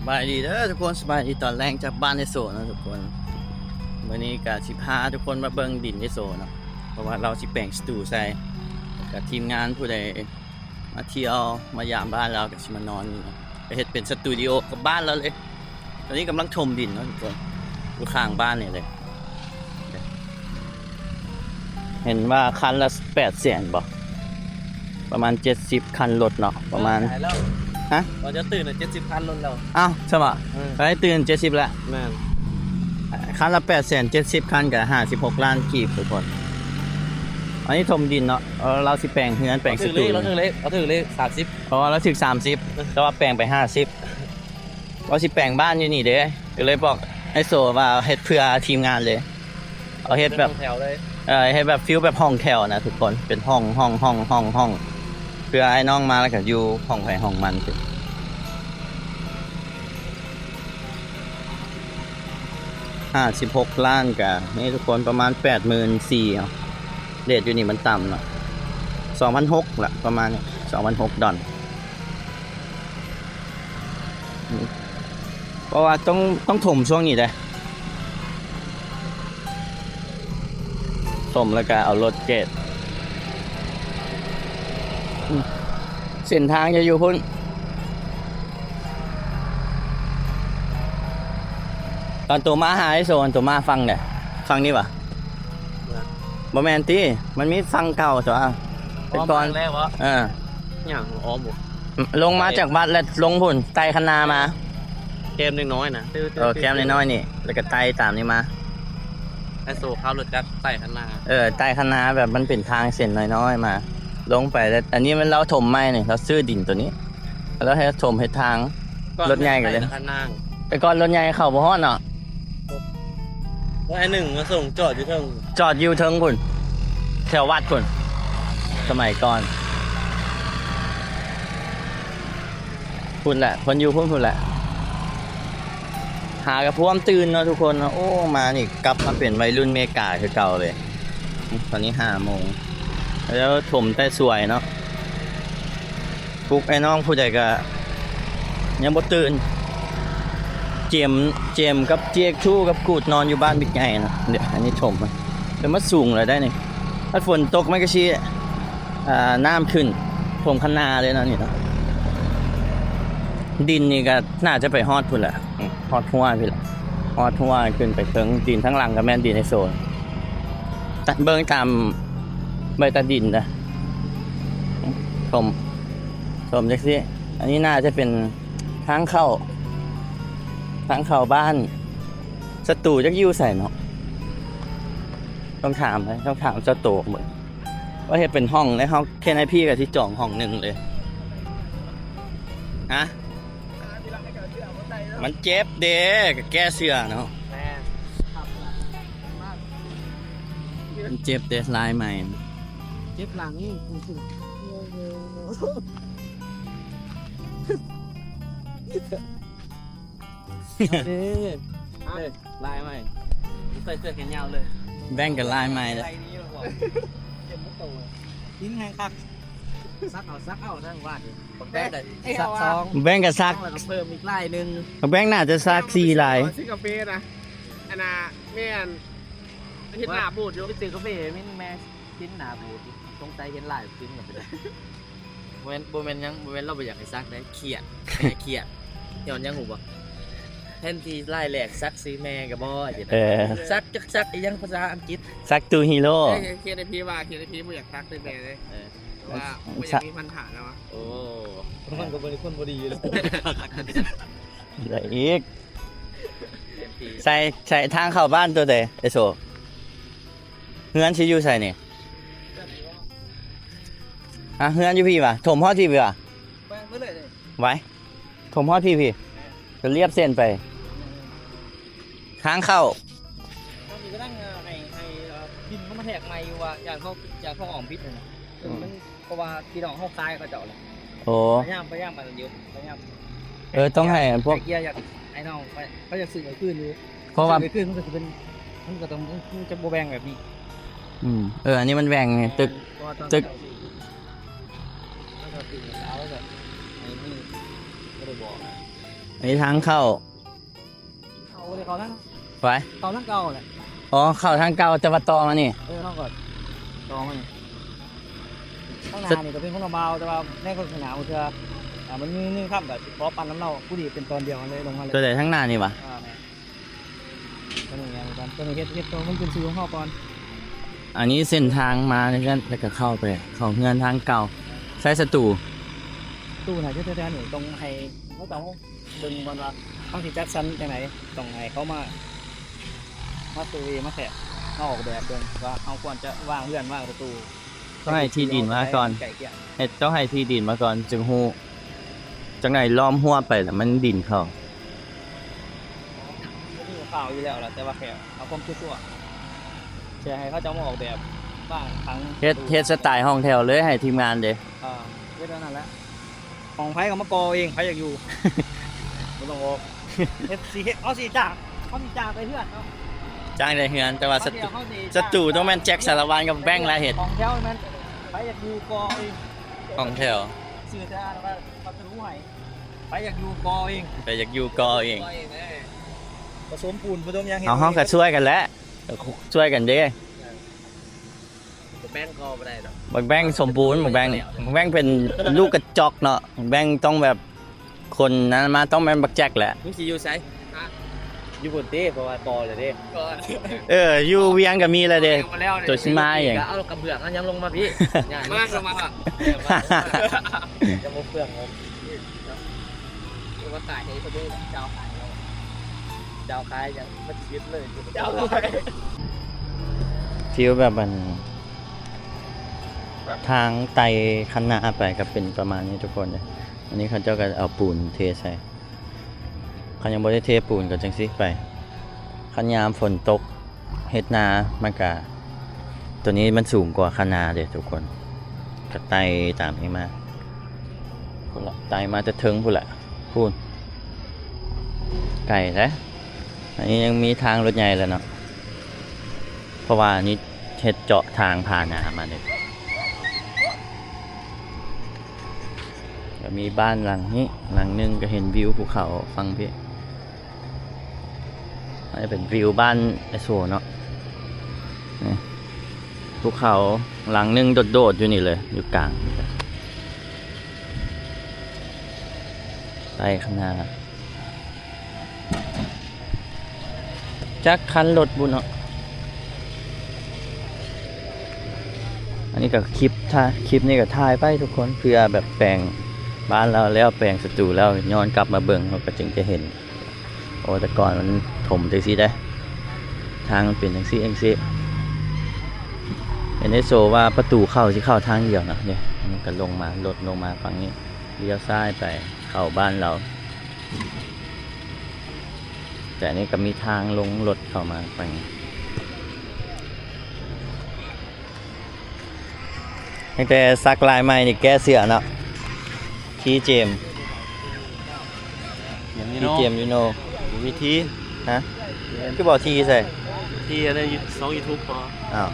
ສະບາຍດີເດີທຸກຄົນ ສະບາຍດີຕອນແລງຈາກບ້ານອ້າຍໂສເນາະທຸກຄົນ. ມື້ນີ້ກະຊິພາທຸກຄົນມາເບິ່ງດິນອ້າຍໂສເນາະ ເພາະວ່າລາວຊິແປງສະຕູໃສ່ ແລ້ວກະທີມງານຜູ້ໃດມາທ່ຽວມາຢາມບ້ານລາວກະຊິມານອນນີ້ເນາະ ກະເຮັດເປັນສະຕູດິໂອກັບບ້ານລາວເລີຍ. ຕອນນີ້ກຳລັງຖົມດິນເນາະທຸກຄົນ ຢູ່ຂ້າງບ້ານນີ້ເລີຍ. ເຫັນວ່າຄັນລະແປດແສນບໍ່? ປະມານເຈັດສິບຄັນລົດເນາະ ປະມານ ຂາຍແລ້ວ ຮະ? ວ່າຈະຕື່ນເຈັດສິບຄັນລົດແລ້ວ. ອ້າວ ຊະບະ ເອີ ໄດ້ຕື່ນເຈັດສິບແລ້ວ. ແມ່ນ ຄັນລະແປດແສນ ເຈັດສິບຄັນກະຫ້າສິບຫົກລ້ານກີບທຸກຄົນ. ອັນນີ້ຖົມດິນເນາະ ເອີ ລາວຊິແປງເຮືອນແປງສະຕູ ເອົາຖືກເລກ ເອົາຖືກເລກ ເອົາຖືກເລກສາມສິບ ເພາະວ່າລາວຖືກສາມສິບ ແຕ່ວ່າແປງໄປຫ້າສິບ. ວ່າຊິແປງບ້ານຢູ່ນີ້ເດ້ ກໍເລີຍບອກອ້າຍໂສວ່າເຮັດເພື່ອທີມງານເລີຍ ເອົາເຮັດແບບ ເປັນຫ້ອງແຖວເລີຍ ເອີ ເຮັດແບບຟີລແບບຫ້ອງແຖວນະທຸກຄົນ ເປັນຫ້ອງ ຫ້ອງ ຫ້ອງ ຫ້ອງ ຫ້ອງ ເພື່ອອ້າຍນ້ອງມາແລ້ວກໍຢູ່ຫ້ອງໃຜຫ້ອງມັນ. ຫ້າສິບຫົກລ້ານກະນີ້ທຸກຄົນ ປະມານແປດໝື່ນສີ່ ເນາະ ເຣດຢູ່ນີ້ມັນຕ່ຳເນາະ ສອງພັນຫົກລະ ປະມານສອງພັນຫົກດອນ. ເພາະວ່າຕ້ອງ ຕ້ອງຖົມຊ່ວງນີ້ເດ້ ຖົມແລ້ວກະເອົາລົດເກດ ເສັ້ນທາງຈະຢູ່ພຸ້ນ. ຕອນໂຕມາຫາໄອ້ໂສ ຕອນໂຕມາຝັ່ງໃດ? ຝັ່ງນີ້ຫວາ? ບໍ່ແມ່ນຕິ ມັນມີຝັ່ງເກົ່າຕົວະ ເປັນກ່ອນ ເອີ ຫຍັງອ້ອມບໍ່? ລົງມາຈາກວັດແລ້ວລົງພຸ້ນ ໄຕ່ຄັນນາມາ ແຄມນ້ອຍໆນະ ເອີ ແຄມນ້ອຍໆນີ້ ແລ້ວກໍໄຕ່ຕາມນີ້ມາ. ໄອ້ໂສຂັບລົດຈັກໄຕ່ຄັນນາ ເອີ ໄຕ່ຄັນນາ ແບບມັນເປັນທາງເສັ້ນນ້ອຍໆມາ ລົງໄປແລ້ວ ອັນນີ້ມັນລາວຖົມໃໝ່ນີ້ ລາວຊື້ດິນໂຕນີ້ ລາວເຮັດຖົມເຮັດທາງ ລົດໃຫຍ່ກໍເລີຍ ແຕ່ກ່ອນລົດໃຫຍ່ເຂົ້າບໍ່ຮອດເນາະ. ວ່າອັນໜຶ່ງມາສົ່ງຈອດຢູ່ເທິງ ຈອດຢູ່ເທິງພຸ້ນ ແຖວວັດພຸ້ນ ສະໄໝກ່ອນ ພຸ້ນແຫຼະ ເພິ່ນຢູ່ພຸ້ນ ພຸ້ນແຫຼະ ຫາກະພວມຕື່ນເນາະທຸກຄົນເນາະ. ໂອ້ ມານີ້ກັບມາເປັນໄວລຸ້ນເມກາຄືເກົ່າເລີຍ. ຕອນນີ້ຫ້າໂມງ ແລ້ວຖົມແຕ່ສວຍເນາະ. ປຸກອ້າຍນ້ອງຜູ້ໃດກະຍັງບໍ່ຕື່ນ ເຈມ ເຈມກັບເຈກທູກັບກູດນອນຢູ່ບ້ານບິກໃຫຍ່ນະ. ເດ ອັນນີ້ຖົມ ເປັນມາສູງແລ້ວໄດ໋ນີ້ ຖ້າຝົນຕົກມັນກະຊິ ອ່າ ນ້ຳຂຶ້ນ ຖົມຄັນນາເລີຍເນາະນີ້ເນາະ. ດິນນີ້ກະໜ້າຈະໄປຮອດພຸ້ນແຫຼະ ຮອດຮົ້ວພີ້ແຫຼະ ຮອດຮົ້ວຂຶ້ນໄປເທິງ. ດິນທາງຫຼັງກະແມ່ນດິນໄອໂຊນ ເບິ່ງຕາມໃບຕາດິນນະ ຖົມ ຖົມຈັ່ງຊີ້. ອັນນີ້ໜ້າຈະເປັນທາງເຂົ້າ ທາງເຂົ້າບ້ານ ສະຕູຈັກຢູ່ໃສເນາະ ຕ້ອງຖາມ ຕ້ອງຖາມເຈົ້າໂຕເບິ່ງ ວ່າເຮັດເປັນຫ້ອງແລ້ວເຮົາ ເຮັດໃຫ້ພີ່ກະຊິຈອງຫ້ອງໜຶ່ງເລີຍ. ຮະ? ມັນເຈັບເດ້ ກະແກ້ເສື້ອເນາະ. ແມ່ນ ມັນເຈັບເດ້ ລາຍໃໝ່ ເຈັບຫຼັງອີກ. ເດ້ ເດ້ ລາຍໃໝ່ ໃສ່ເສື້ອແຂນຍາວເລີຍ. ແບງກະລາຍໃໝ່ແລ້ວ ໃສ່ນີ້ລະບໍ່ ເຈັບໝົດໂຕ. ກິນແຮງຄັກ ຊັກເອົາ ຊັກເອົາ ທາງບ້ານນີ້ ບັກແບງກະຊັກສອງ ບັກແບງກະຊັກ ແລ້ວກະເພີ່ມອີກລາຍໜຶ່ງ. ບັກແບງໜ້າຈະຊັກສີ່ລາຍ ຊື້ກາເຟນະ. ອັນນ່າ ແມ່ນ ເຮັດໜ້າບູດຢູ່ ໄປຊື້ກາເຟມີແມ່ ກິນໜ້າບູດ ສົງໄສເຫັນຫຼາຍກິນກະເປັນໄດ້. ບໍ່ແມ່ນ ບໍ່ແມ່ນຫຍັງ ບໍ່ແມ່ນລາວບໍ່ຢາກໃຫ້ສັກເດ້ ຄຽດ ແມ່ຄຽດ. ຍ້ອນຫຍັງຮູ້ບໍ່? ແທນທີ່ລາຍແລກສັກຊື່ແມ່ກະບໍ່ ເອີ ສັກຈັກສັກອີ່ຫຍັງພາສາອັງກິດ ສັກຕູຮີໂຣ. ເອີ ຄຽດໃຫ້ພີ່ວ່າ ຄຽດໃຫ້ພີ່ບໍ່ຢາກສັກຊື່ແມ່ເດ້. ເອີ ວ່າບໍ່ຢາກມີພັນທະນະວະ. ໂອ້ ມັນກະບໍ່ໄດ້ຄົນບໍ່ດີຢູ່ແລ້ວ ໄດ້ອີກ. ໃສ່ ໃສ່ທາງເຂົ້າບ້ານໂຕໃດ ໄອໂສ? ເຮືອນຊິຢູ່ໃສນີ້? ຮະ ເຮືອນຢູ່ພີ້ຫວາ? ຖົມຮອດພີ້ຫວາ? ໄປເບິດເລີຍ ໄວ ຖົມຮອດພີ້ ພີ້ ກະລຽບເສັ້ນໄປ ທາງເຂົ້າ. ກຳລັງ ເອີ ໃຫ້ ໃຫ້ ເອີ ດິນເຂົາມາແທກໃໝ່ຢູ່ວ່າ ຢ້ານເຂົາ ຢ້ານເຂົາອ້ອມຜິດຫັ້ນນະ. ເອີ ມັນ ເພາະວ່າພີ່ນ້ອງເຮົາຂາຍເຂົາເຈົ້າແຫຼະ. ໂອ້ ພະຍາຍາມ ພະຍາຍາມອັນນັ້ນຢູ່ ພະຍາຍາມ. ເອີ ຕ້ອງໃຫ້ພວກ ໄກ່ເກັ່ຍຢາກໃຫ້ນ້ອງ ເຂົາຢາກຊື້ໄວ້ຄືນຢູ່ ເພາະວ່າຊື້ໄວ້ຄືນມັນກະຊິເປັນ ມັນກະຕ້ອງ ມັນຈະບໍ່ແຫວ່ງແບບນີ້. ອືມ ເອີ ອັນນີ້ມັນແຫວ່ງ ແມ່ນ ຕຶກ ເພາະວ່າຕອນ ຕຶກ ເຂົາຊື້ ເຂົາຊື້ເອົາແລ້ວກະໃຫ້ມື ບໍ່ໄດ້ບອກ. ນີ້ທາງເຂົ້າ ເຂົ້າເລີຍ ເຂົ້າທາງ ໄປ ເຂົ້າທາງເກົ່າແຫຼະ. ອໍ ເຂົ້າທາງເກົ່າ ແຕ່ວ່າຕໍ່ມານີ້ ເອີ ເຮົາກໍຕໍ່ມານີ້. ທາງໜ້ານີ້ກໍເປັນຂອງລາວບ່າວ ແຕ່ວ່າໃນໂຄສະນາເທື່ອ ອ່າ ມັນມີໜຶ່ງຄຳກໍຊິຂໍປັ່ນນຳລາວ ຜູ້ດີເປັນຕອນດຽວກັນເລີຍ ລົງມາເລີຍ. ຕົວໃດທາງໜ້ານີ້ຫວາ? ອ່າ ແມ່ນ ຕົວນີ້ເຮັດ ເຮັດຕົວມັນເປັນຊື່ຂອງເຮົາກ່ອນ. ອັນນີ້ເສັ້ນທາງມາເຮືອນ ແລ້ວກໍເຂົ້າໄປ ເຂົ້າເຮືອນທາງເກົ່າ. ໃຊ້ສະຕູ ສະຕູນະ ຢູ່ແຖວໆນີ້ ຕ້ອງໃຫ້ເຂົາເຈົ້າເບິ່ງກ່ອນວ່າເຮົາຊິຈັດສັນຈັ່ງໃດ ຕ້ອງໃຫ້ເຂົາມາ ມາເຊີເວ ມາແທກ ມາອອກແບບເບິ່ງວ່າເຮົາຄວນຈະວາງເຮືອນ ວາງປະຕູ. ຕ້ອງໃຫ້ທີ່ດິນມາກ່ອນ ໃກ້ຄຽງ ເຮັດ ຕ້ອງໃຫ້ທີ່ດິນມາກ່ອນຈຶ່ງຮູ້. ຈັ່ງໃດລ້ອມຮົ້ວໄປແລ້ວມັນດິນເຂົ້າ ຮູ້ຂ່າວຢູ່ແລ້ວລະ ແຕ່ວ່າແຄ່ເອົາຄວາມຊົ່ວໆ ຈະໃຫ້ເຂົາເຈົ້າມາອອກແບບ ວາງຜັງ ເຮັດ ເຮັດສະໄຕຫ້ອງແຖວເລີຍ ໃຫ້ທີມງານເດ້. ອ່າ ເຮັດແນວນັ້ນແຫຼະ ຂອງໃຜກໍມາກໍ່ເອງ ໃຜຢາກຢູ່ ບໍ່ຕ້ອງອອກ. ເຮັດ ຊິເຮັດ ເຮົາຊິຈ້າງ ເຮົາຊິຈ້າງແຕ່ເຮືອນເນາະ ຈ້າງແຕ່ເຮືອນ ແຕ່ວ່າສະຕູ ເຮົາຊິ ສະຕູຕ້ອງແມ່ນແຈັກສາລະວັນກັບແບັງລະເຮັດ. ຂອງແຖວແມ່ນໃຜຢາກຢູ່ກໍ່ເອງ ຫ້ອງແຖວ ຊື່ແຕ່ວ່າປະຕູໃຫ້ ໃຜຢາກຢູ່ກໍ່ເອງ ໃຜຢາກຢູ່ກໍ່ເອງ ປະສົມປູນປະສົມຫຍັງເຮັດ. ເຮົາ ເຮົາກໍຊ່ວຍກັນແຫຼະ ຊ່ວຍກັນເດ້. ບັກແບັງກໍບໍ່ໄດ້ດອກ ບັກແບັງສົມບູນ ບັກແບັງ ບັກແບັງເປັນລູກກະຈອກເນາະ ບັກແບັງຕ້ອງແບບ ຄົນນັ້ນມາຕ້ອງແມ່ນບັກແຈັກແຫຼະ. ມຶງຊິຢູ່ໃສ? ຢູ່ພຸ້ນຕິ ເພາະວ່າກໍ່ແລ້ວເດ້. ເອີ ຢູ່ວຽງກໍມີແລ້ວເດ້ ໂຕຊິມາອີ່ຫຍັງ ກໍເອົາກະເບື້ອງອັນຫຍັງລົງມາພີ້ ມາ ລົງມາ ຈະບໍ່ເປືອງ ວ່າຕາຍໃຫ້ເຂົາເຈົ້າຂາຍ ເຈົ້າຂາຍຫຍັງ ມັນຊິເຮັດເລີຍ ເຈົ້າຂາຍ. ຟີວແບບອັນ ທາງໄຕ່ຄັນນາໄປກໍເປັນປະມານນີ້ທຸກຄົນເດ້. ອັນນີ້ເຂົາເຈົ້າກໍເອົາປູນເທໃສ່ ຄັນຍັງບໍ່ໄດ້ເທປູນກໍຈັ່ງຊີ້ໄປ. ຄັນຍາມຝົນຕົກເຮັດນາ ມັນກະ ໂຕນີ້ມັນສູງກວ່າຄັນນາເດ້ທຸກຄົນ ກະໄຕ່ຕາມນີ້ມາ ພຸ້ນລະ ໄຕ່ມາແຕ່ເທິງພຸ້ນລະ ພຸ້ນ ໄກແທ້. ອັນນີ້ຍັງມີທາງລົດໃຫຍ່ແຫຼະເນາະ ເພາະວ່າອັນນີ້ເຮັດເຈາະທາງຜ່ານນາມາເດ້. ກໍມີບ້ານຫຼັງນີ້ຫຼັງໜຶ່ງ ກໍເຫັນວິວພູເຂົາຝັ່ງພີ້ ອັນນີ້ເປັນວິວບ້ານອ້າຍໂສເນາະ ນີ້ ພູເຂົາຫຼັງໜຶ່ງໂດດໆຢູ່ນີ້ເລີຍ ຢູ່ກາງ ໄປຂ້າງໜ້າ ຈັກຄັນລົດບຸເນາະ. ອັນນີ້ກໍຄລິບ ຖ້າຄລິບນີ້ກໍຖ່າຍໄປທຸກຄົນ ເພື່ອແບບແປງບ້ານລາວແລ້ວ ແປງສະຕູແລ້ວ ຍ້ອນກັບມາເບິ່ງ ເຮົາກໍຈຶ່ງຈະເຫັນ ໂອ້ ແຕ່ກ່ອນມັນຖົມຈັ່ງຊີ້ເດ້ ທາງມັນເປັນຈັ່ງຊີ້ຈັ່ງຊີ້ ເຫັນໄອ້ໂຊວ່າປະຕູເຂົ້າຊິເຂົ້າທາງດຽວນະ ນີ້ ມັນກໍລົງມາ ລົດລົງມາຝັ່ງນີ້ ລ້ຽວຊ້າຍໄປເຂົ້າບ້ານລາວ. ແຕ່ອັນນີ້ກໍມີທາງລົງລົດເຂົ້າມາໄປ ຕັ້ງແຕ່ສັກລາຍໃໝ່ນີ້ແກ້ເສື້ອເນາະ ທີ່ເຈມ ທີ່ເຈມ you know ມີທີ່ ຮະ ຄືບໍ່ທີ່ໃສ່ ທີ່ອັນນັ້ນ ຊ່ອງຢູທູບພໍ ອ້າວ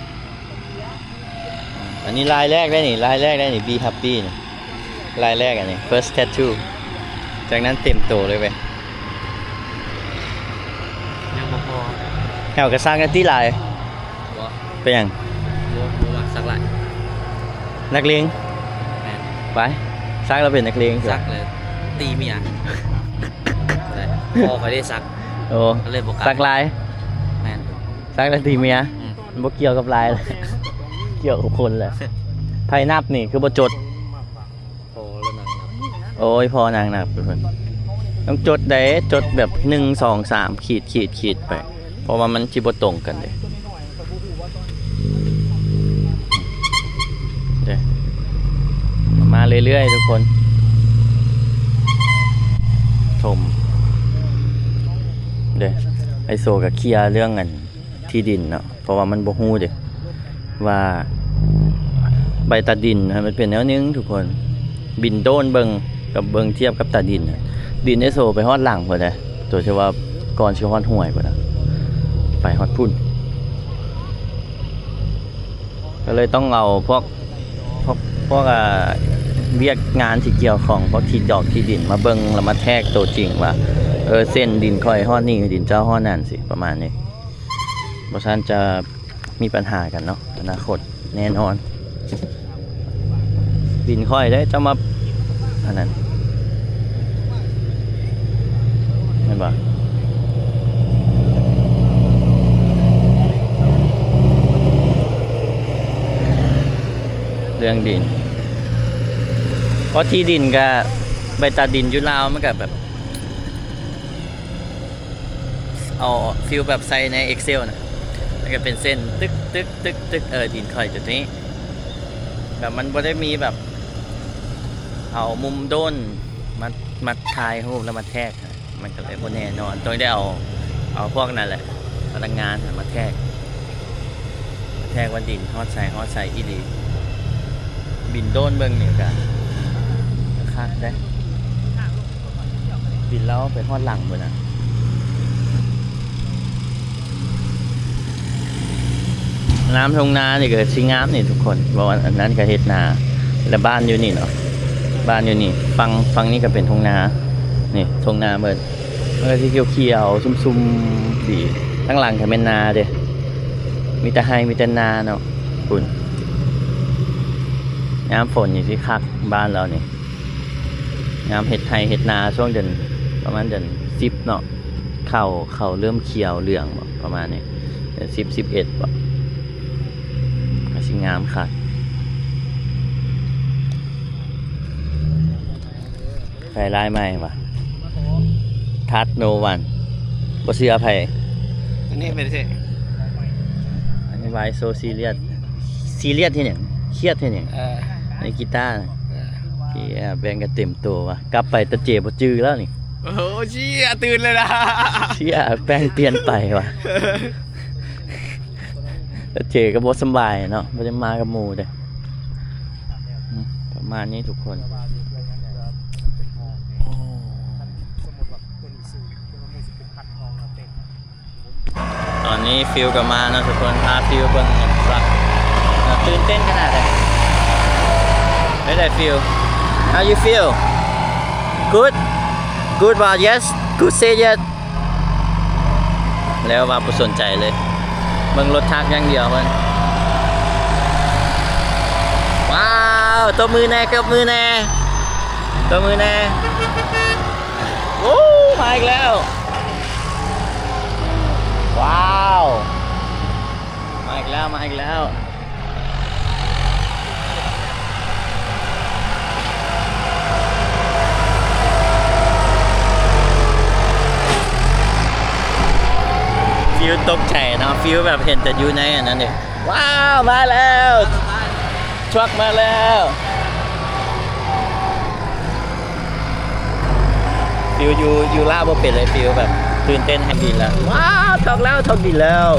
ອັນນີ້ລາຍແລກໄດ້ນີ້ ລາຍແລກໄດ້ນີ້ Be Happy ນີ້ ລາຍແລກອັນນີ້ First Tattoo ຈາກນັ້ນເຕັມໂຕເລີຍເວີຍ ຍັງບໍ່ພໍ ແລ້ວກໍສັກແນ່ຕິຫຼາຍ ບໍ່ ເປັນຫຍັງ ບໍ່ ບໍ່ມັກສັກຫຼາຍ ນັກເລງ ແມ່ນ ໄປ ສັກແລ້ວເປັນນັກເລງ ສັກແລ້ວຕີເມຍ ບໍ່ໄດ້ ພໍ່ຂ້ອຍໄດ້ສັກ ໂອ້ ກໍເລີຍບໍ່ກ້າ ສັກຫຼາຍ ແມ່ນ ສັກແລ້ວຕີເມຍ ອືມ ມັນບໍ່ກ່ຽວກັບລາຍ ກ່ຽວກັບຄົນແຫຼະ ໃຜນັບນີ້ຄືບໍ່ຈົດ ໂອ້ຍ ພໍ່ນາງນັບ ຕ້ອງຈົດເດ້ ຈົດແບບ ໜຶ່ງ ສອງ ສາມ ຂີດ ຂີດ ຂີດໄປ ເພາະວ່າມັນຊິບໍ່ຕົງກັນເດ້ ເດ້ ມາເລື້ອຍໆທຸກຄົນ ຖົມ ເດ້ ໄອ້ໂຊກໍເຄຍເລື່ອງອັນ ທີ່ດິນເນາະ ເພາະວ່າມັນບໍ່ຮູ້ເດ້ວ່າໃບຕາດິນນະ ມັນເປັນແນວໜຶ່ງທຸກຄົນ ບິນໂດຣນເບິ່ງ ກັບເບິ່ງທຽບກັບຕາດິນນະ ດິນໄອ້ໂຊໄປຮອດຫຼັງພຸ້ນເດ້ ໂຕທີ່ວ່າກ່ອນຊິຮອດຫ້ວຍພຸ້ນນະ ໄປຮອດພຸ້ນ ກໍເລີຍຕ້ອງເອົາພວກ ພວກ ພວກ ອ່າ ວຽກງານທີ່ກ່ຽວຂ້ອງພວກທີ່ດອກທີ່ດິນ ມາເບິ່ງແລ້ວມາແທກໂຕຈິງວ່າ ເອີ ເສັ້ນດິນຂ້ອຍຮອດນີ້ ດິນເຈົ້າຮອດນັ້ນ ຊິປະມານນີ້. ບໍ່ຊັ້ນຈະມີບັນຫາກັນເນາະ ອະນາຄົດແນ່ນອນ. ດິນຂ້ອຍເດ້ ເຈົ້າມາ ອັນນັ້ນ ແມ່ນບໍ່? ເລື່ອງດິນ ເພາະທີ່ດິນກະ ໃບຕາດິນຢູ່ລາວມັນກະແບບ ເອົາຟີວແບບໃສ່ໃນ Excel ນະ ແລ້ວກໍເປັນເສັ້ນຕຶກໆໆໆ ເອີ ດິນຂ້ອຍຈຸດນີ້ ແບບມັນບໍ່ໄດ້ມີແບບ ເອົາມຸມໂດຣນມາ ມາຖ່າຍຮູບແລ້ວມາແທກ ມັນກໍເລີຍບໍ່ແນ່ນອນ ຕ້ອງໄດ້ເອົາ ເອົາພວກນັ້ນແຫຼະ ພະນັກງານມາແທກ ມາແທກວ່າດິນຮອດໃສ ຮອດໃສອີ່ຫຼີ. ບິນໂດຣນເບິ່ງນີ້ກະຄັກເດ້ ບິນລາວໄປຮອດຫຼັງພຸ້ນນະ. ນ້ຳທົ່ງນານີ້ກໍຊິງາມນີ້ທຸກຄົນ ເພາະວ່າອັນນັ້ນກໍເຮັດນາ ແລະ ບ້ານຢູ່ນີ້ເນາະ ບ້ານຢູ່ນີ້ ຝັ່ງ ຝັ່ງນີ້ກໍເປັນທົ່ງນາ ນີ້ທົ່ງນາເບິດ ມັນກໍຊິຂຽວໆຊຸ່ມໆດີ. ທາງຫຼັງກໍແມ່ນນາເດ້ ມີແຕ່ໄຮ່ມີແຕ່ນາເນາະ ພຸ້ນ. ຍາມຝົນນີ້ຊິຄັກບ້ານລາວນີ້ ຍາມເຮັດໄຮ່ເຮັດນາ ຊ່ວງເດືອນ ປະມານເດືອນສິບເນາະ ເຂົ້າ ເຂົ້າເລີ່ມຂຽວເຫຼືອງບໍ ປະມານນີ້ ເດືອນສິບ ສິບເອັດບໍ ກໍຊິງາມຄັກ. ໄຟລາຍໃໝ່ຫວາ Trust no one ບໍ່ເຊື່ອໃຜ. ອັນນີ້ເປັນຊິ ອັນນີ້ why so serious serious ເຮັດຫຍັງ ຄຽດເຮັດຫຍັງ? ເອີ ໃນກີຕາ ເອີ ເອີ ແບ່ງກັນເຕັມໂຕວ່າ ກັບໄປຕາເຈບໍ່ຈື່ແລ້ວນີ້. ໂອ້ ເຊຍ ຕື່ນເລີຍນະ ເຊຍ ແປ້ງປ່ຽນໄປວ່າ ຕາເຈກໍບໍ່ສຳບາຍເນາະ ບໍ່ໄດ້ມາກັບໝູ່ເດ້. ປະມານນີ້ທຸກຄົນ. ຕອນນີ້ Phil ກໍມາເນາະທຸກຄົນ ພາ Phil ເບິ່ງ Truck ຕື່ນເຕັ້ນຂະໜາດໃດ. ເປັນໃດ Phil? How you feel? Good? Good ວ່າ yes? Good say yes. ແລ້ວວ່າບໍ່ສົນໃຈເລີຍ ເບິ່ງລົດທັກຢ່າງດຽວເພິ່ນ. ວ້າວ ຕົບມືແດ່ ຕົບມືແດ່ ຕົບມືແດ່. ໂອ້ ມາອີກແລ້ວ ວ້າວ ມາອີກແລ້ວ ມາອີກແລ້ວ. ຟີວຕົກໃຈເນາະ ຟີວແບບເຫັນແຕ່ຢູ່ໃນອັນນັ້ນເດ້. ວ້າວ ມາແລ້ວ Truck ມາແລ້ວ. ຟີວຢູ່ ຢູ່ລາວບໍ່ເປັນເລີຍ ຟີວແບບຕື່ນເຕັ້ນ. ເຫັນດິນແລ້ວ ວ້າວ ຖອກແລ້ວ ຖອກດິນແລ້ວ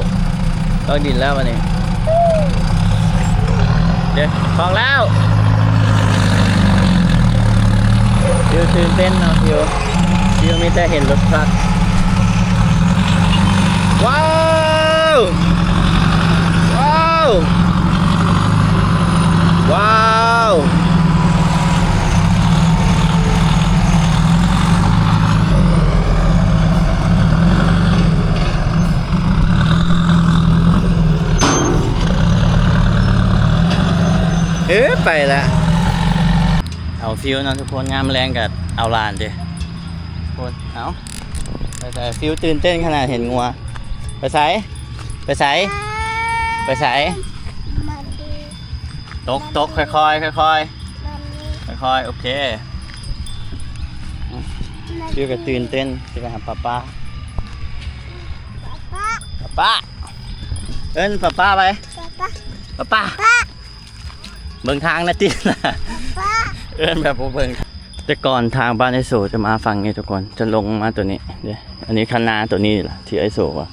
ຖອກດິນແລ້ວ ບາດນີ້ ເດ້ ຖອກແລ້ວ. ຟີວຕື່ນເຕັ້ນເນາະ ຟີວ ຟີວມີແຕ່ເຫັນລົດທຣັກ. ວ້າວ ວ້າວ ວ້າວ. ເອີ ໄປລະ ເອົາຟີວເນາະທຸກຄົນ ຍາມແລງກໍເອົາຫຼານເດ້ ທຸກຄົນ. ເອົາ ໄປໃສ? ຟີວຕື່ນເຕັ້ນຂະໜາດເຫັນງົວ. ໄປໃສ? ໄປໃສ? ໄປໃສ? ຕົກ ຕົກ ຄ່ອຍໆ ຄ່ອຍໆ ຄ່ອຍໆ. ໂອເຄ ຟີວກໍຕື່ນເຕັ້ນ ຊິໄປຫາປ້າປ້າ ປ້າປ້າ ເອີ້ນປ້າປ້າໄປ ປ້າປ້າ ປ້າປ້າ. ເບິ່ງທາງນະຕິ ເອີ້ນແບບບໍ່ເບິ່ງ. ແຕ່ກ່ອນທາງບ້ານອ້າຍໂສຈະມາຝັ່ງນີ້ທຸກຄົນ ຈະລົງມາໂຕນີ້ເດ້. ອັນນີ້ຄັນນາໂຕນີ້ລະທີ່ອ້າຍໂສວ່າ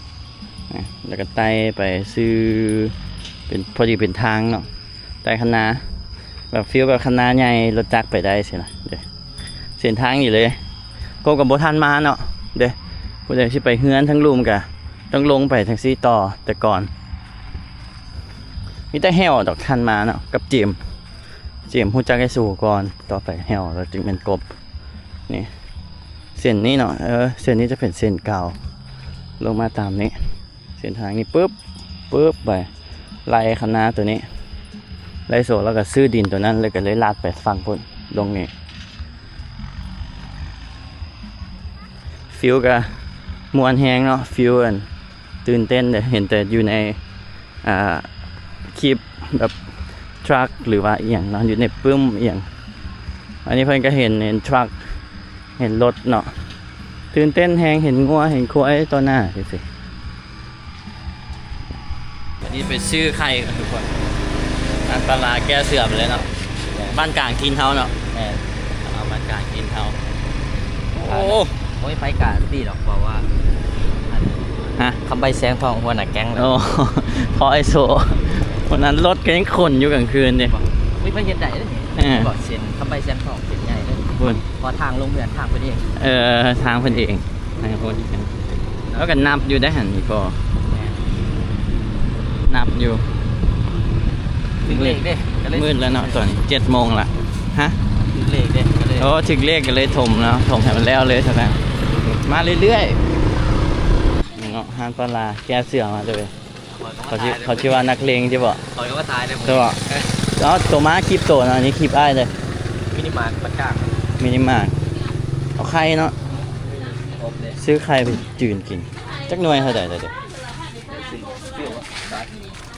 ແລ້ວກໍໄຕ່ໄປຊື່ ເປັນ ພໍດີເປັນທາງເນາະ ໄຕ່ຄັນນາ ແບບຟີວແບບຄັນນາໃຫຍ່ ລົດຈັກໄປໄດ້ຊີ້ນະເດ້. ເສັ້ນທາງນີ້ເລີຍ ກົບກໍບໍ່ທັນມາເນາະເດ້. ຜູ້ໃດຊິໄປເຮືອນທາງລຸ່ມກໍຕ້ອງລົງໄປທາງຊີ້ຕໍ່. ແຕ່ກ່ອນມີແຕ່ແຫ້ວດອກ ທັນມາເນາະ ກັບເຈມ. ເຈມຮູ້ຈັກໄອ້ສູກ່ອນ ຕໍ່ໄປແຫ້ວ ແລ້ວຈຶ່ງແມ່ນກົບ. ນີ້ ເສັ້ນນີ້ເນາະ ເອີ ເສັ້ນນີ້ຈະເປັນເສັ້ນເກົ່າ ລົງມາຕາມນີ້ ເສັ້ນທາງນີ້ປຶບ ປຶບໄປ ໄລ່ຄະນາໂຕນີ້ ໄລ່ໂຊ ແລ້ວກໍຊື້ດິນໂຕນັ້ນ ແລ້ວກໍເລີຍລາດໄປຝັ່ງພຸ້ນ ລົງນີ້. ຟີລກໍມ່ວນແຮງເນາະ ຟີລອັນ ຕື່ນເຕັ້ນເດ້ ເຫັນແຕ່ຢູ່ໃນ ອ່າ ຄລິບແບບທຣັກ ຫຼືວ່າອີ່ຫຍັງເນາະ ຢູ່ໃນປຶ້ມອີ່ຫຍັງ. ອັນນີ້ເພິ່ນກໍເຫັນ ເຫັນທຣັກ ເຫັນລົດເນາະ ຕື່ນເຕັ້ນແຮງ ເຫັນງົວເຫັນຄວາຍຕໍ່ໜ້າຈັ່ງຊີ້. ອັນນີ້ໄປຊື້ໄຂ່ກ່ອນທຸກຄົນ ຮ້ານປາລາແກ້ເສື້ອມເລີຍເນາະ ບ້ານກາງຖິ່ນເຮົາເນາະ. ແມ່ນ ເອົາບ້ານກາງຖິ່ນເຮົາ. ໂອ້ ໂອ້ຍ ໄປກາງທີ່ດອກ ເພາະວ່າ ຮະ ຄຳໃບແສງທອງ ຫົວໜ້າແກ້ງ. ໂອ້ ພໍໄອ້ໂຊ ວັນນັ້ນລົດກໍຍັງຂົນຢູ່ກາງຄືນເດ້. ອຸ້ຍ ເພິ່ນເຮັດໄດ້ເດ້ນີ້ ເອີ ເສັ້ນຄຳໃບແສງທອງເສັ້ນໃຫຍ່ເດ້ພຸ້ນ ເພາະທາງລົງເຮືອນທາງເພິ່ນເອງ. ເອີ ທາງເພິ່ນເອງ ທາງຄົນ ແລ້ວກໍນັບຢູ່ໄດ໋ຫັ້ນ ອີ່ພໍ່ ແມ່ນ ນັບຢູ່. ຖືກເລກເດ້ ກໍເລີຍ ມືດແລ້ວເນາະ ຕອນນີ້ເຈັດໂມງລະ. ຮະ ຖືກເລກເດ້ ກໍເລີຍ ໂອ້ ຖືກເລກກໍເລີຍຖົມເນາະ ຖົມໃຫ້ມັນແລ້ວເລີຍຊັ້ນນະ. ມາເລື້ອຍໆເນາະ ຮ້ານປາລາແກ້ເສື້ອມາເລີຍ. ເຂົາຊິ ເຂົາຊິວ່ານັກເລງຊິບໍ? ຂ້ອຍກໍວ່າຕາຍເດ້ ໃຊ່ບໍ? ເອີ ເອົາໂຕມາຄລິບໂຕນະ ອັນນີ້ຄລິບອ້າຍເດ້. ມິນິມາດ ປະກາດ ມິນິມາດ ເອົາໄຂ່ເນາະ ຄົບເດ້ ຊື້ໄຂ່ໄປຈືນກິນ. ຈັກໜ່ວຍເທົ່າໃດລະເດ?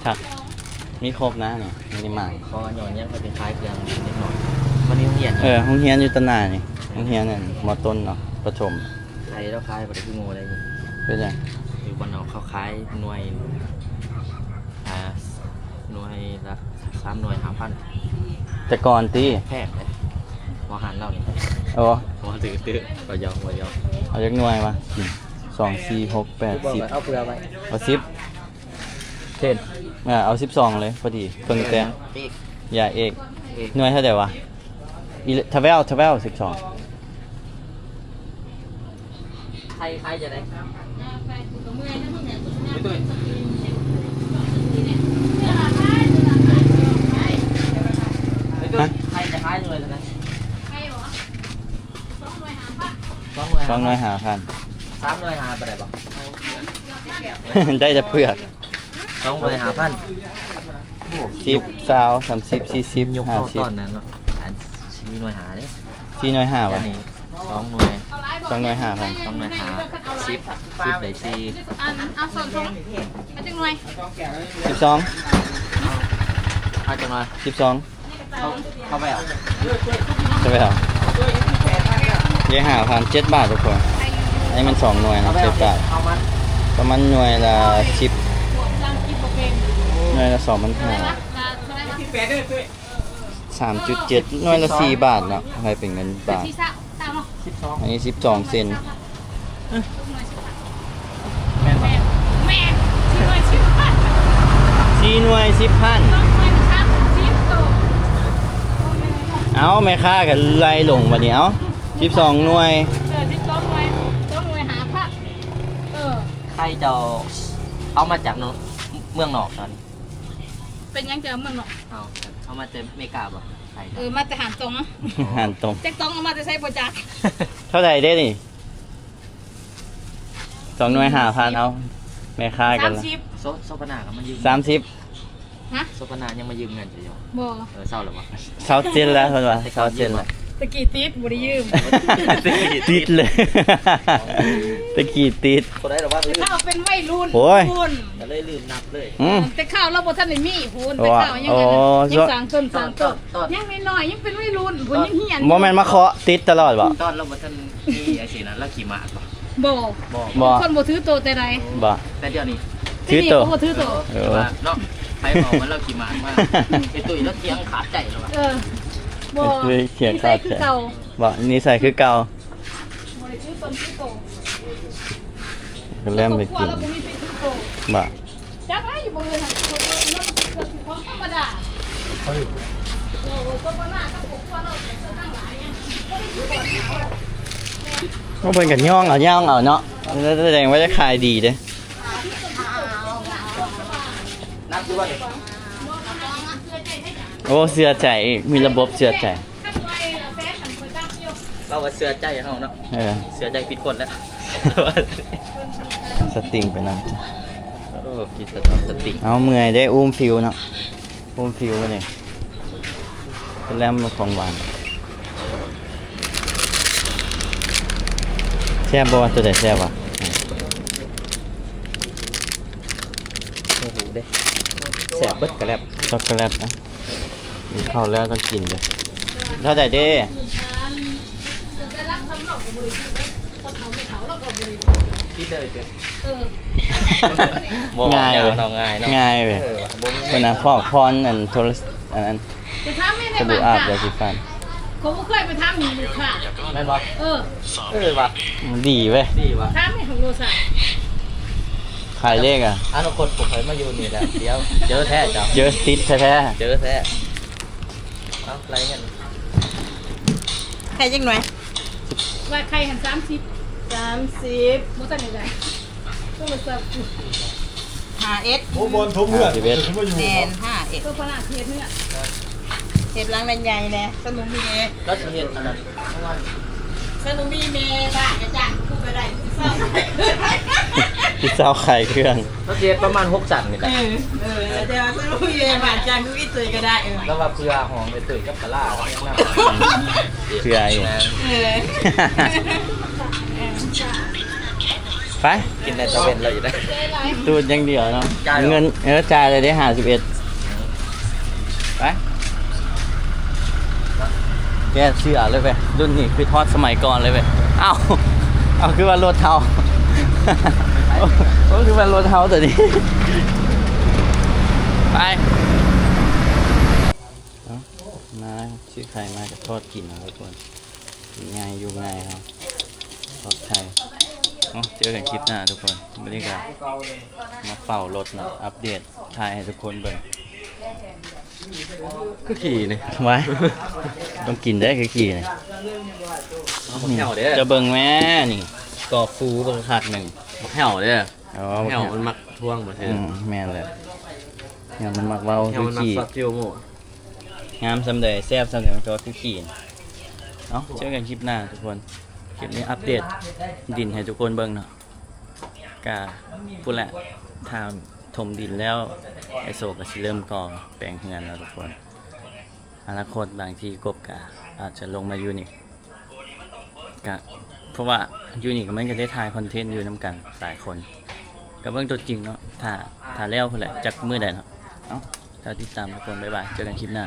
ຄັກ ມີຄົບນະນີ້ ມິນິມາດ. ເພາະວ່າຍ້ອນຫຍັງ ເຂົາຈຶ່ງຂາຍເຄື່ອງເດັກນ້ອຍ ມັນມີໂຮງຮຽນ. ເອີ ໂຮງຮຽນຢູ່ຕາໜ້ານີ້ ໂຮງຮຽນນັ້ນ ມໍຕົ້ນເນາະ ປະຖົມ. ໄຂ່ລາວຂາຍບໍ່ໄດ້ຄືໝູ່ໃດ. ເປັນຫຍັງ? ຢູ່ບ້ານນອກເຂົາຂາຍໜ່ວຍ ອ່າ ໜ່ວຍລະສາມໜ່ວຍຫ້າພັນ. ແຕ່ກ່ອນຕິ? ແພງເດ້ ວ່າຮ້ານລາວນີ້. ໂອ້ ບໍ່ຖືກ ບໍ່ຢອມ ບໍ່ຢອມ. ເອົາຈັກໜ່ວຍວະ? ໜຶ່ງ ສອງ ສີ່ ຫົກ ແປດ ສິບ ເອົາເຜື່ອໄວ້ ເອົາສິບ. ເຊັ່ນ ອ່າ ເອົາສິບສອງເລີຍ ພໍດີເຄິ່ງແຕ້ມ. ເອກ ຢາເອກ ເອກ ໜ່ວຍເທົ່າໃດວະ? ອີເລ- ທະເວວ ທະເວວ ສິບສອງ. ໄຂ່ ໄຂ່ຈະໄດ້ ໄຂ່ຈະຂາຍໜ່ວຍເທົ່າໃດ? ສອງໜ່ວຍ ສອງໜ່ວຍຫ້າພັນ ສາມໜ່ວຍຫ້າ ບໍ່ໄດ້ບໍ່? ໄດ້ແຕ່ເຜືອກ. ສອງໜ່ວຍຫ້າພັນ ສິບ ຊາວ ສາມສິບ ສີ່ສິບ ຫ້າສິບ ຕອນນັ້ນເນາະ. ອັນສີ່ໜ່ວຍຫ້າເດ້ ສີ່ໜ່ວຍຫ້າຫວາ? ອັນນີ້ສອງໜ່ວຍ ສອງໜ່ວຍຫ້າພັນ ສອງໜ່ວຍຫ້າ ສິບ ສິບໄດ້ສີ່ ອັນ ເອົາສອງ ເອົາຈັກໜ່ວຍ? ສິບສອງ ເອົາຈັກໜ່ວຍ? ສິບສອງ ເອົາ ເອົາໄປເອົາ ຈະໄປເອົາ ເຢຫ້າພັນ ເຈັດບາດທຸກຄົນ. ອັນນີ້ມັນສອງໜ່ວຍເນາະ ເຈັດບາດ ປະມານໜ່ວຍລະສິບ ໜ່ວຍລະສອງພັນຫ້າ ສາມຈຸດເຈັດ ໜ່ວຍລະສີ່ບາດເນາະ ໃຫ້ເປັນເງິນບາດ. ອັນນີ້ສິບສອງເຊັນ. ແມ່ນບໍ່? ແມ່ນ ສີ່ໜ່ວຍສິບພັນ ສີ່ໜ່ວຍສິບພັນ ສອງໜ່ວຍສາມສິບໂຕ. ເອົ້າ ແມ່ຄ້າກໍໄລ່ລົງບັດນີ້ ເອົ້າ ສິບສອງໜ່ວຍ ເອີ ສິບສອງໜ່ວຍ ສອງໜ່ວຍຫ້າພັນ. ເອີ ໄຂ່ເຈົ້າເອົາມາຈາກເມືອງນອກຕອນນີ້? ເປັນຫຍັງຈະເອົາເມືອງນອກ? ເອົາ ເອົາມາແຕ່ເມກາບໍ່? ໄຂ່ ເອີ ມາແຕ່ຫານຕົງ. ຫານຕົງ ຈັກຕົງເອົາມາແຕ່ໃສບໍ່ຈັກ. ເທົ່າໃດເດ້ນີ້? ສອງໜ່ວຍຫ້າພັນ ເອົາ ແມ່ຄ້າກັນລະ ສາມສິບ ໂສ ໂສພະນາກໍມາຢືມ ສາມສິບ. ຮະ? ໂສພະນາຍັງມາຢືມເງິນຢູ່ບໍ່? ບໍ່. ເອີ ເຊົາແລ້ວບໍ່? ເຊົາເຊັນແລ້ວ ເພິ່ນວ່າ ເຊົາເຊັນແລ້ວ. ຕະກີ້ຕິດ ບໍ່ໄດ້ຢືມ ຕິດເລີຍ ຕະກີ້ຕິດ. ບໍ່ໄດ້ລະວ່າ ເຂົາເປັນໄວລຸ້ນ ໂອ້ຍ ກໍເລີຍລືມນັບເລີຍ. ອືມ ແຕ່ຄາວລາວບໍ່ທັນໄດ້ມີພຸ້ນ ແຕ່ຄາວຍັງ ໂອ້ ຍັງສ້າງຕົນສ້າງຕົວ ຍັງນ້ອຍໆ ຍັງເປັນໄວລຸ້ນພຸ້ນ ຍັງຮຽນ. ບໍ່ແມ່ນມາເຄາະຕິດຕະຫຼອດບໍ່? ຕອນລາວບໍ່ທັນມີອາຊີບນັ້ນ ລາວຂີ້ໝາດບໍ່? ບໍ່ ບໍ່ ບໍ່ ຄົນບໍ່ຖືໂຕແຕ່ໃດ. ບໍ່ ແຕ່ດຽວນີ້ ຖືໂຕ ຖືໂຕ ເອີ ເນາະ ໃຜບອກວ່າລາວຂີ້ໝາດມາ ໄອ້ຕຸ້ຍລາວຖຽງຂາດໃຈແລ້ວວ່າ. ເອີ ບໍ່ ໄອ້ຕຸ້ຍຖຽງຂາດໃຈ ນິໄສຄືເກົ່າ ບໍ່ ນິໄສຄືເກົ່າ. ບໍ່ໄດ້ຖືຕົນຖືໂຕ ກໍແລ່ນໄປກິນ ບໍ່ ຈັກໄດ້ຢູ່ບໍ່ເຮືອນຫັ້ນ ເພິ່ນເບິ່ງເນາະ ມັນເປັນເຄື່ອງຂອງທຳມະດາ. ເອີ ເພິ່ນມານຳຄອບຄົວເນາະ ເພິ່ນທັງຫຼາຍ ເພິ່ນກໍຍ່ອງເອົາ ຍ່ອງເອົາເນາະ ແສດງວ່າຈະຂາຍດີເດ້. ນັບຢູ່ບໍ່ນີ້? ໂອ້ ເຊື່ອໃຈ ມີລະບົບເຊື່ອໃຈ. ເຮົາວ່າເຊື່ອໃຈເຮົາເນາະ. ເອີ ເຊື່ອໃຈຜິດຄົນແລ້ວ. ສະຕິງໄປນຳ. ໂອ້ ກິນສະຕອງສະຕິງ. ເອົາ ເມື່ອຍເດ້ ອຸ້ມຟິວເນາະ. ໂຮມຟິວນີ້ ເປັນແລມຂອງຫວານ. ແຊບບໍ່? ຕົວໃດແຊບວະ? ບໍ່ຮູ້ເດ້. ແຊບເບິດກະແລັບ. ຊັອກໂກແລັດນະ. ກິນເຂົ້າແລ້ວຕ້ອງກິນເດ້. ເທົ່າໃດເດ້? ກິນເລີຍເດີ. ເອີ ບໍ່ ງ່າຍເວີ້ຍ ເນາະ ງ່າຍເນາະ ງ່າຍເວີ້ຍ. ເອີ ບໍ່ມີ ເພິ່ນນະ ຂອບພອນອັນໂທລະ ອັນ ອັນ ໄປຖາມແມ່ ສະບູອາບ ແລ້ວຊິຟັນ. ເຂົາບໍ່ເຄີຍໄປຖາມມີລູກຄ້າ ແມ່ນບໍ່? ເອີ ເອີວ່ະ ດີເວີ້ຍ ດີວ່ະ. ຖາມແມ່ຂອງໂລຊາ ຂາຍເລກອະ. ອະນາຄົດບໍ່ຄ່ອຍມາຢູ່ນີ້ແລ້ວ ດຽວເຈີແທ້ເຈົ້າ ເຈີຕິດແທ້ໆ ເຈີແທ້. ເອົາ ໄລ່ເງິນ ໄຂ່ຈັກໜ່ວຍ? ວ່າໄຂ່ຫັ້ນສາມສິບ ສາມສິບ ບໍ່ທັນໄດ້ໄດ້ ໂທລະສັບ ຫ້າເອັດ. ໂອ້ ບ່ອນຖົມເຮືອນ ຫ້າສິບເອັດ ແມ່ນ ຫ້າເອັດ. ໂຕພະລາດເຮັດເຮືອນ ເຮັດຫຼັງໃຫຍ່ແດ່ ສະໜຸມດີເດ. ລາວຊິເຮັດອັນນັ້ນ ສະໜຸມມີແມ່ບ້ານກະຈ້າງ ຜູ້ກະໄດ້ ຜູ້ເຊົ່າ ຜູ້ເຊົ່າຂາຍເຄື່ອງ. ລາວຊິເຮັດປະມານຫົກຊັ້ນນີ້ແຫຼະ. ເອີ ເອີ ແຕ່ວ່າສະໜຸມມີແມ່ບ້ານຈ້າງ ຜູ້ອີ່ຕຸ້ຍກະໄດ້. ເອີ ລາວວ່າເພື່ອຫ້ອງໄອ້ຕຸ້ຍກັບປາຫຼ້າ ເພື່ອອີ່ຫຍັງ? ເອີ ໄປ ກິນໄດ້ຕາເວັນແລ້ວອີກນະ ຕູດຢ່າງດຽວເນາະ. ຈ່າຍແລ້ວ ເງິນ ເອີ ຈ່າຍແລ້ວເດ້ ຫ້າສິບເອັດ. ໄປ ແກເຊື່ອເລີຍເວີ້ຍ ລຸ້ນນີ້ຄືທອດສະໄໝກ່ອນເລີຍເວີ້ຍ. ເອົ້າ ເອົາ ຄືວ່າລົດເຮົາ ໂອ້ ຄືວ່າລົດເຮົາໂຕນີ້. ໄປ ເອົ້າ ມາຊື້ໄຂ່ມາກະທອດກິນເນາະທຸກຄົນ. ກິນງ່າຍຢູ່ງ່າຍເຮົາ ປອດໄພເນາະ. ເຈີກັນຄລິບໜ້າທຸກຄົນ. ມື້ນີ້ກະມາເຝົ້າລົດເນາະ ອັບເດດ ຖ່າຍໃຫ້ທຸກຄົນເບິ່ງ. ຄືຂີ້ນີ້ ວ້າຍ ຕ້ອງກິນເດ້ ຄືຂີ້ນີ້. ເອົາບັກແຫ້ວເດ້ ເຈົ້າເບິ່ງແມ້ນີ້ ກອບຟູບັກຄັກໜຶ່ງ. ບັກແຫ້ວເດ້. ອໍ ບັກແຫ້ວມັນມັກທວງບໍ່? ອືມ ແມ່ນແຫຼະ ແຫ້ວມັນມັກເວົ້າ ແຫ້ວມັນມັກຊອດຟິວໂມ. ງາມສ່ຳໃດ ແຊບສ່ຳໃດ ມັນກໍຄືຂີ້. ເອົ້າ ເຈີກັນຄລິບໜ້າທຸກຄົນ. ຄລິບນີ້ອັບເດດດິນໃຫ້ທຸກຄົນເບິ່ງເນາະ. ກະພຸ້ນແຫຼະ ຖ້າຖົມດິນແລ້ວ ໄອ້ໂສກະຊິເລີ່ມກໍ່ແປງເຮືອນແລ້ວທຸກຄົນ. ອະນາຄົດບາງທີກົບກະອາດຈະລົງມາຢູ່ນີ້ ກະ ເພາະວ່າຢູ່ນີ້ກະມັນກະໄດ້ຖ່າຍຄອນເທັນຢູ່ນຳກັນຫຼາຍຄົນ. ກະເບິ່ງຕົວຈິງເນາະ ຖ້າ ຖ້າແລ້ວພຸ້ນແຫຼະ ຈັກມື້ໃດເນາະ. ເອົ້າ ຖ້າຕິດຕາມທຸກຄົນ ບາຍບາຍ ເຈີກັນຄລິບໜ້າ.